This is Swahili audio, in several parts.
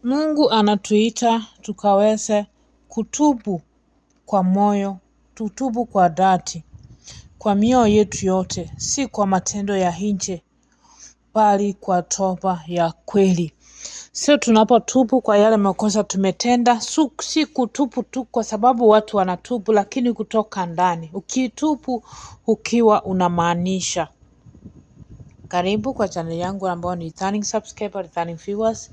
Mungu anatuita tukaweze kutubu kwa moyo, tutubu kwa dhati, kwa mioyo yetu yote, si kwa matendo ya nje, bali kwa toba ya kweli. Sio tunapotubu kwa yale makosa tumetenda, si kutubu tu kwa sababu watu wanatubu, lakini kutoka ndani. Ukitubu ukiwa unamaanisha. Karibu kwa chaneli yangu ambayo ni returning subscriber, returning viewers.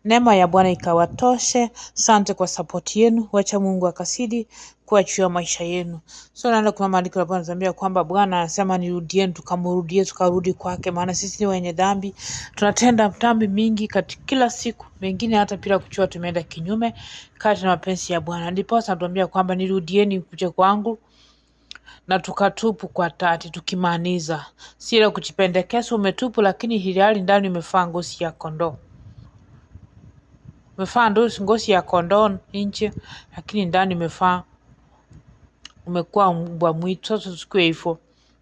Neema ya Bwana ikawatoshe. Sante kwa support yenu. Wacha Mungu akazidi kuachia maisha yenu. So naenda kuna maandiko ya Bwana anatuambia kwamba Bwana anasema nirudieni, tukamrudie, tukarudi kwake, maana sisi ni wenye dhambi, tunatenda dhambi mingi katika kila siku, mengine hata bila kujua tumeenda kinyume kati na mapenzi ya Bwana. Ndipo anatuambia kwamba nirudieni kuja kwangu na tukatubu kwa dhati, tukimaanisha si ile kujipendekeza. Umetubu lakini hilali ndani umevaa ngozi ya kondoo, umevaa ngozi ya kondoo nje, lakini ndani umevaa umekuwa mbwa mwitu. Sasa tusikue hivyo,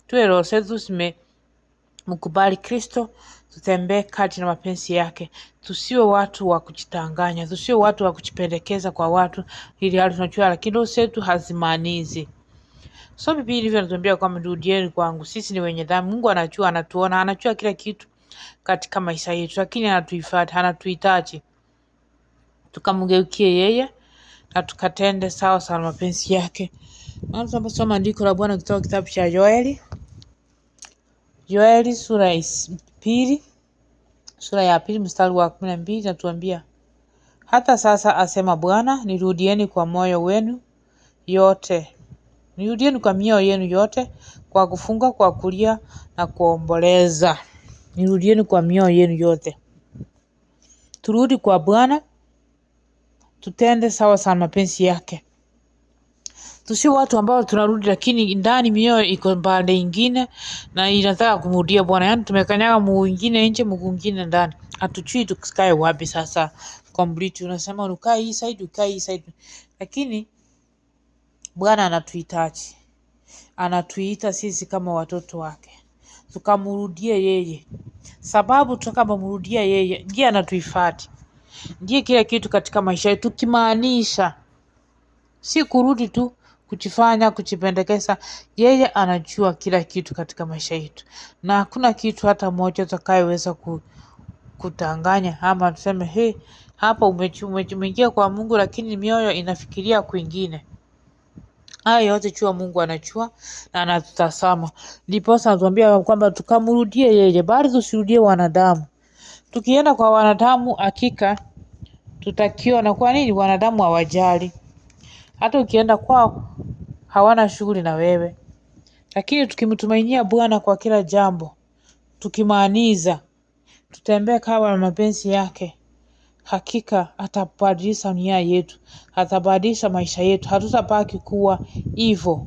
tuwe roho zetu zimemkubali Kristo, tutembee kati na mapenzi yake, tusiwe watu wa kujitanganya, tusiwe watu wa kujipendekeza kwa watu ili hali tunajua, lakini roho zetu hazimaanizi. So Biblia ilivyo inatuambia kwamba rudieni kwangu, sisi ni wenye dhambi. Mungu anajua, anatuona, anajua kila kitu katika maisha yetu, lakini anatuhifadhi, anatuhitaji tukamgeukie yeye na tukatende sawa sawa na mapenzi yake. Maana tunaposoma andiko la Bwana kutoka kitabu cha Yoeli, Yoeli sura ya pili, sura ya pili mstari wa 12 natuambia, hata sasa asema Bwana, nirudieni kwa moyo wenu yote, nirudieni kwa mioyo yenu yote, kwa kufunga, kwa kulia na kuomboleza. Nirudieni kwa mioyo yenu yote. Turudi kwa Bwana, tutende sawa sawa mapenzi yake. Tusi watu ambao tunarudi lakini ndani mioyo iko pande ingine na inataka kumrudia Bwana. Yaani tumekanyaga mguu mwingine nje, mguu mwingine ndani. Hatujui tukae wapi sasa complete. Unasema ukae hii side, ukae hii side. Lakini Bwana anatuhitaji. Anatuita sisi kama watoto wake. Tukamrudie yeye. Sababu tutakapomrudia yeye, ndiye anatuhifadhi. Ndiye kila kitu katika maisha yetu, tukimaanisha. Si kurudi tu kujifanya, kujipendekeza. Yeye anajua kila kitu katika maisha yetu, na hakuna kitu hata moja tutakayeweza kutanganya ama tuseme hey, hapa umeingia kwa Mungu lakini mioyo inafikiria kwingine. Haya yote chua Mungu anajua na anatutazama. Ndiposa anatuambia kwamba tukamrudie yeye, bali tusirudie wanadamu. Tukienda kwa wanadamu hakika tutakiona. Kwa nini? Wanadamu hawajali. Hata ukienda kwao hawana shughuli na wewe. Lakini tukimtumainia Bwana kwa kila jambo, tukimaaniza, tutembee kama na mapenzi yake, hakika atabadilisha nia yetu, atabadilisha maisha yetu. Hatutabaki kuwa hivyo,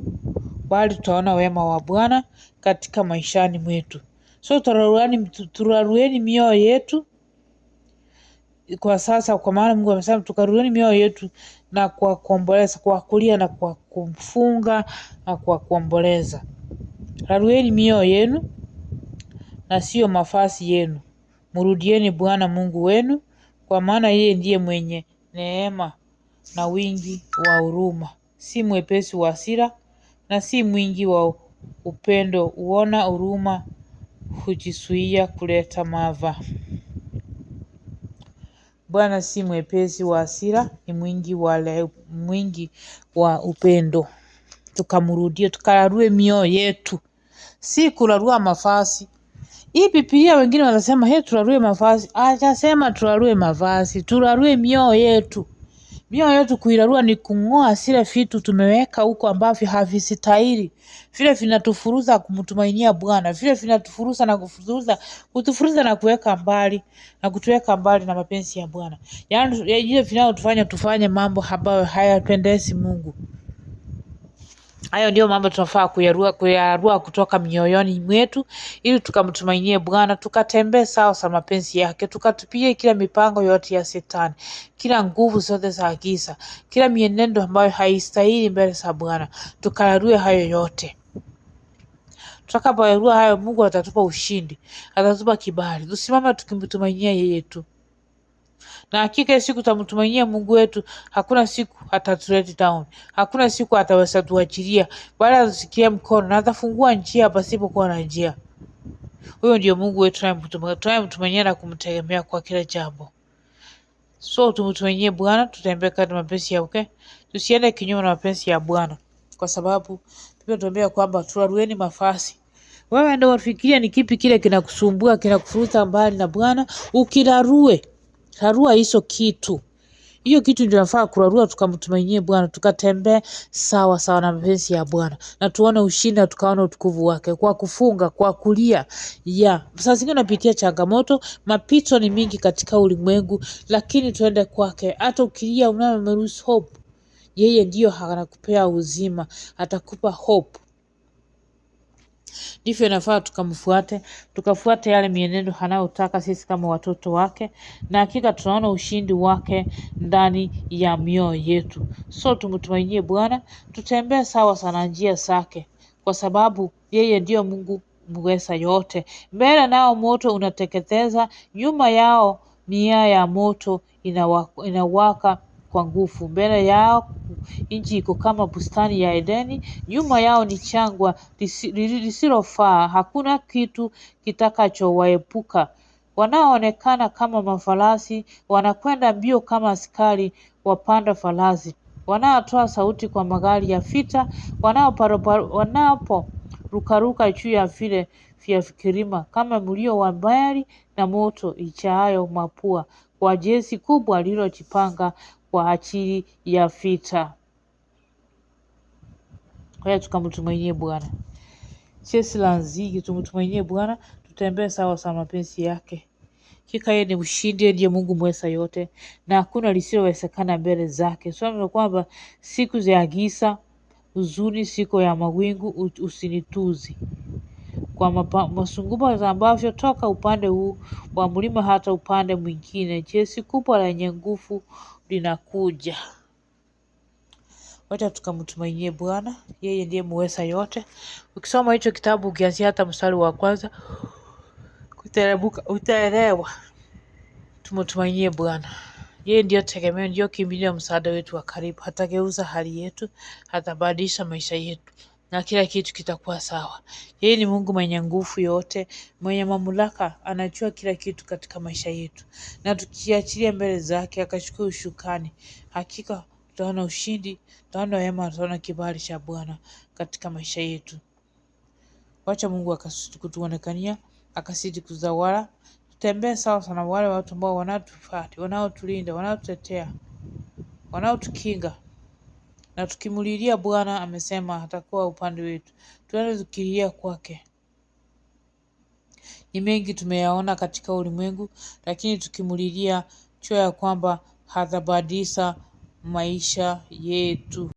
bali tutaona wema wa Bwana katika maishani mwetu. So turarueni mioyo yetu kwa sasa, kwa maana Mungu amesema tukarueni mioyo yetu na kwa kuomboleza, kwa kulia na kwa kufunga na kwa kuomboleza. Rarueni mioyo yenu na sio mafasi yenu. Mrudieni Bwana Mungu wenu, kwa maana yeye ndiye mwenye neema na wingi wa huruma, si mwepesi wa hasira na si mwingi wa upendo, huona huruma, hujizuia kuleta maafa. Bwana si mwepesi wa hasira, ni mwingi wa upendo. Tukamrudie, tukararue mioyo yetu, si kurarua mavazi. Hii Biblia wengine wanasema hey, turarue mavazi. Hajasema turarue mavazi, turarue mioyo yetu. Mioyo yetu kuirarua ni kung'oa zile vitu tumeweka huko ambavyo havistahili, vile vinatufuruza kumtumainia Bwana, vile vinatufuruza na kufuruza, kutufuruza na kuweka mbali na kutuweka mbali na mapenzi ya Bwana. Yaani vile vinayotufanya tufanye mambo ambayo hayapendezi Mungu. Hayo ndio mambo tunafaa kuyarua kutoka mioyoni mwetu, ili tukamtumainie Bwana, tukatembee sawa sawa mapenzi yake, tukatupie kila mipango yote ya Shetani, kila nguvu zote za giza, kila mienendo ambayo haistahili mbele za Bwana, tukararue hayo yote. Tutakapoyarua hayo, Mungu atatupa ushindi, atatupa kibali. Tusimame tukimtumainia yeye tu. Na hakika siku tutamtumainia Mungu wetu, hakuna siku atatulet down, hakuna siku ataweza tuachilia, bali atatusikia mkono na atafungua njia pasipokuwa na njia. Huyo ndio Mungu wetu tunayemtumainia na kumtegemea kwa kila jambo. So tumtumainie Bwana, tutembee kadri mapenzi yake, tusiende kinyume na mapenzi ya Bwana, kwa sababu Biblia inatuambia kwamba turarueni mafasi. Wewe ndio wafikiria ni kipi kile kinakusumbua, kinakufuruta mbali na Bwana, ukirarue, rarua hizo kitu. Hiyo kitu ndio nafaa kurarua, tukamtumainie Bwana, tukatembee sawa sawa na mapenzi ya Bwana, na tuone ushindi na tukaona utukufu wake, kwa kufunga, kwa kulia. Ya saa zingine unapitia changamoto, mapito ni mingi katika ulimwengu, lakini tuende kwake. Hata ukilia unayo lose hope, yeye ndiyo anakupea uzima, atakupa hope. Ndivyo inafaa tukamfuate, tukafuate yale mienendo anayotaka sisi kama watoto wake, na hakika tunaona ushindi wake ndani ya mioyo yetu. So tumtumainie Bwana, tutembee sawa sana njia zake, kwa sababu yeye ndiyo Mungu mweza yote. Mbele nao moto unateketeza, nyuma yao mia ya moto inawaka kwa nguvu. Mbele yao nchi iko kama bustani ya Edeni, nyuma yao ni jangwa lisilofaa, hakuna kitu kitakachowaepuka. Wanaoonekana kama mafarasi, wanakwenda mbio kama askari wapanda farasi, wanaotoa sauti kwa magari ya vita, wanaporukaruka juu ya vile vya kilima, kama mlio wa mbali na moto ichaayo mapua, kwa jeshi kubwa lililojipanga kwa ajili ya vita. Kwa hiyo tukamtumainie Bwana. Jeshi la nzige, tumtumainie Bwana, tutembee sawa sawa mapenzi yake. Hakika yeye ni mshindi, yeye ndiye Mungu mweza yote, na hakuna lisilowezekana mbele zake. Swali ni kwamba siku za giza, huzuni, siku ya mawingu, usinituzi kwa masunguma ambavyo toka upande huu wa mlima hata upande mwingine, jeshi kubwa lenye nguvu linakuja. Wacha tukamtumainie Bwana, yeye ndiye muweza yote. Ukisoma hicho kitabu ukianzia hata mstari wa kwanza kuteremuka, utaelewa. Tumtumainie Bwana, yeye ndiyo tegemeo, ndiyo kimbilio, msaada wetu wa karibu. Hatageuza hali yetu, hatabadilisha maisha yetu, na kila kitu kitakuwa sawa. Yeye ni Mungu mwenye nguvu yote, mwenye mamlaka, anajua kila kitu katika maisha yetu, na tukiachilia mbele zake akachukua ushukani, hakika tutaona ushindi, tutaona wema, tutaona kibali cha Bwana katika maisha yetu. Wacha Mungu akazidi kutuonekania, akazidi kuzawala. Tutembee sawa sana wale watu ambao wanatufuata, wanaotulinda, wanaotutetea, wanaotukinga na tukimulilia Bwana amesema atakuwa upande wetu. Tuende tukilia kwake. Ni mengi tumeyaona katika ulimwengu, lakini tukimulilia jua ya kwamba hatabadilisha maisha yetu.